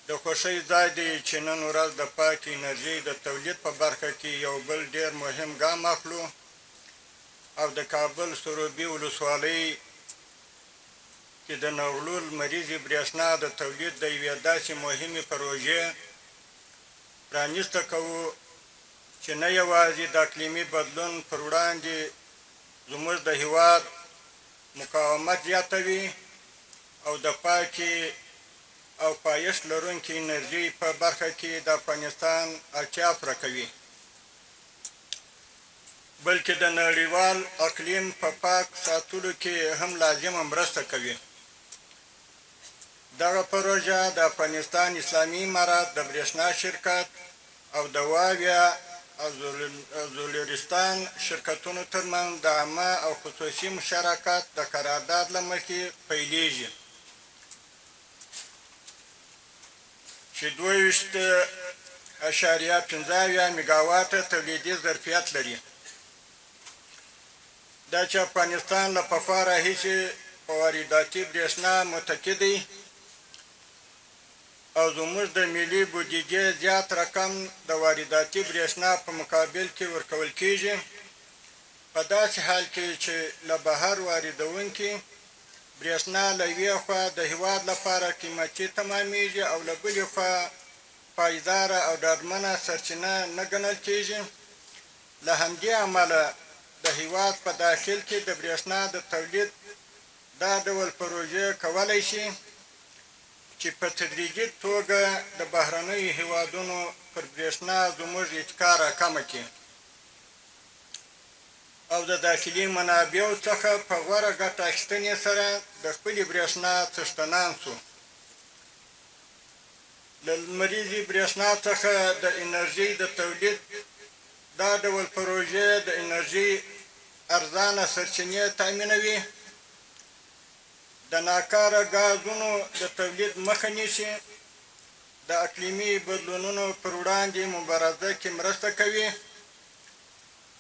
د خوښۍ ځای دی چې نن ورځ د پاکې انرژۍ د تولید په برخه کې یو بل ډېر مهم ګام اخلو او د کابل سروبي ولسوالۍ کې د نغلو لمریزې برېښنا د تولید د یوې داسې مهمې پروژې پرانیسته کوو چې نه یوازې د اقلیمي بدلون پر وړاندې زموږ د هېواد مقاومت زیاتوي او د پاکې او پایښت لرونکې انرژۍ په برخه کې د افغانستان اړتیا پوره کوي، بلکې د نړیوال اقلیم په پاک ساتلو کې هم لازمه مرسته کوي. دغه پروژه د افغانستان اسلامي امارت د برېښنا شرکت او د واویا او زولرستان شرکتونو ترمنځ د عامه او خصوصي مشارکت د قرارداد له مخې پیلېږي، چې 22.75 میګاواټه تولیدي ظرفیت لري. دا چې افغانستان له پخوا راهیسې په وارداتي برېښنا متکي دی او زموږ د ملي بودیجې زیات رقم د وارداتي برېښنا په مقابل کې ورکول کېږي، په داسې حال کې چې له بهر واردونکي برېښنا له یوې خوا د هېواد لپاره قیمتي تمامېږي او له بلې خوا پایداره او ډاډمنه سرچینه نه ګڼل کېږي، له همدې امله د هېواد په داخل کې د برېښنا د تولید دا ډول پروژې کولی شي چې په تدریجي توګه د بهرنیو هېوادونو پر برېښنا زموږ اتکا راکمه کړي او د داخلي منابعو څخه په غوره ګټه اخیستنې سره د خپلې برېښنا څښتنان شو. له لمریزې برېښنا څخه د انرژۍ د تولید دا ډول پروژې د انرژۍ ارزانه سرچینې تأمینوي، د ناکاره ګازونو د تولید مخه نیسي، د اقلیمي بدلونونو پر وړاندې مبارزه کې مرسته کوي،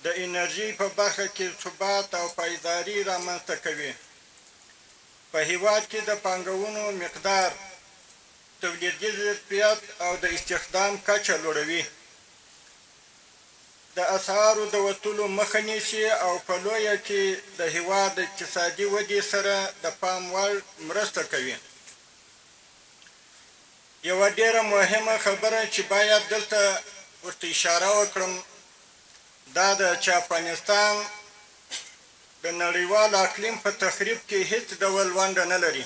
د انرژۍ په برخه کې ثبات او پایداري رامنځته کوي، په هېواد کې د پانګونو مقدار، تولیدي ظرفیت او د استخدام کچه لوړوي، د اسعارو د وتلو مخه نیسي او په لویه کې د هېواد د اقتصادي ودې سره د پام وړ مرسته کوي. یوه ډېره مهمه خبره چې باید دلته ورته اشاره وکړم دا ده چې افغانستان د نړیوال اقلیم په تخریب کې هېڅ ډول ونډه نه لري،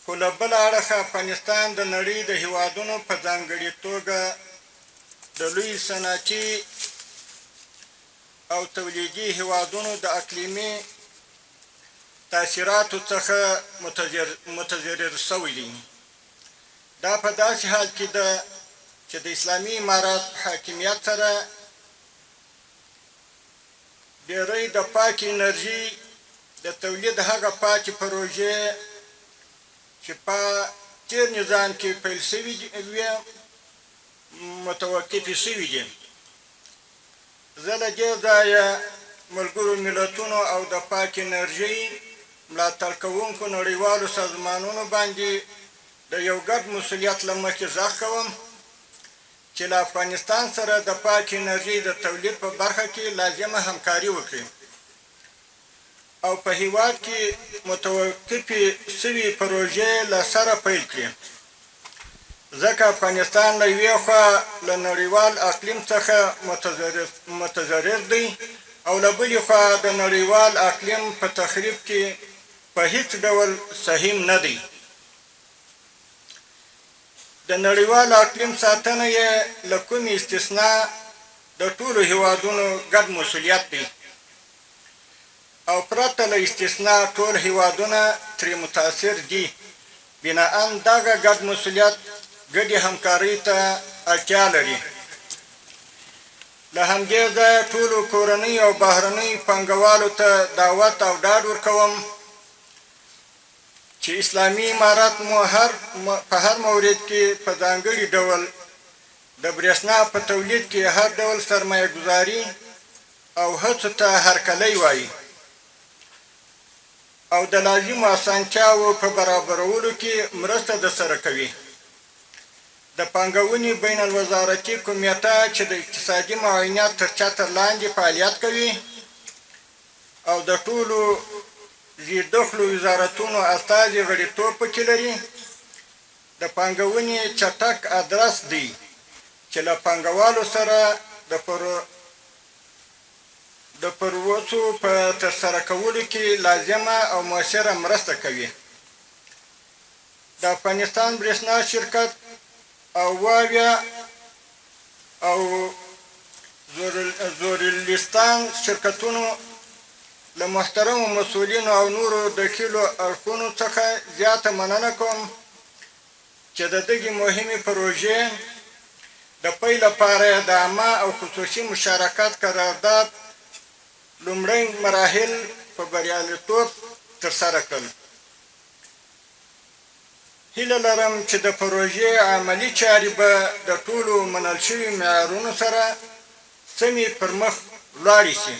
خو له بله اړخه افغانستان د نړۍ د هېوادونو په ځانګړې توګه د لوی صنعتي او تولیدي هېوادونو د اقلیمي تاثیراتو څخه متضرر شوی دی. دا په داسې حال کې ده چې د اسلامي امارت په حاکمیت سره ډېری د پاکې انرژۍ د تولید هغه پاتې پروژې چې په تېر نظام کې پیل شوې وې، متوقفې شوې دي. زه له دې ځایه ملګرو ملتونو او د پاکې انرژۍ ملاتړ کوونکو نړیوالو سازمانونو باندې د یو ګډ مسولیت له مخې غږ کوم چې له افغانستان سره د پاکې انرژۍ د تولید په برخه کې لازمه همکاري وکړي او په هېواد کې متوقفې شوې پروژې له سره پیل کړي، ځکه افغانستان له یوې خوا له نړیوال اقلیم څخه متضرر دی او له بلې خوا د نړیوال اقلیم په تخریب کې په هېڅ ډول سهیم نه دی. د نړیوال اقلیم ساتنه یې له کومې استثنا د ټولو هېوادونو ګډ مسوولیت دی او پرته له استثنا ټول هېوادونه ترې متاثر دي، بناءً دغه ګډ مسوولیت ګډې همکارۍ ته اړتیا لري. له همدې ځایه ټولو کورنیو او بهرنیو پانګوالو ته دعوت او ډاډ ورکوم چې اسلامي امارت مو هر په هر مورد کې په ځانګړي ډول د برېښنا په تولید کې هر ډول سرمایه ګذاري او هڅو ته هرکلی وايي. او د لازمو اسانتیاوو په برابرولو کې مرسته درسره کوي. د پانګونې بین الوزارتي کمیټه چې د اقتصادي معاونیت تر چتر لاندې فعالیت کوي او د ټولو ذیدخلو وزارتونو استازي غړیتوب پکې لري، د پانګونې چټک ادرس دی چې له پانګوالو سره د د پروسو په ترسره کولو کې لازمه او موثره مرسته کوي. د افغانستان برېښنا شرکت او واویا او زورلستان شرکتونو له محترمو مسؤلینو او نورو دخیلو اړخونو څخه زیاته مننه کوم چې د دغې مهمې پروژې د پیل لپاره یې د عامه او خصوصي مشارکت قرارداد لومړی مراحل په بریالیتوب ترسره کړل. هیله لرم چې د پروژې عملي چارې به د ټولو منل شویو معیارونو سره سمې پر مخ ولاړې شي.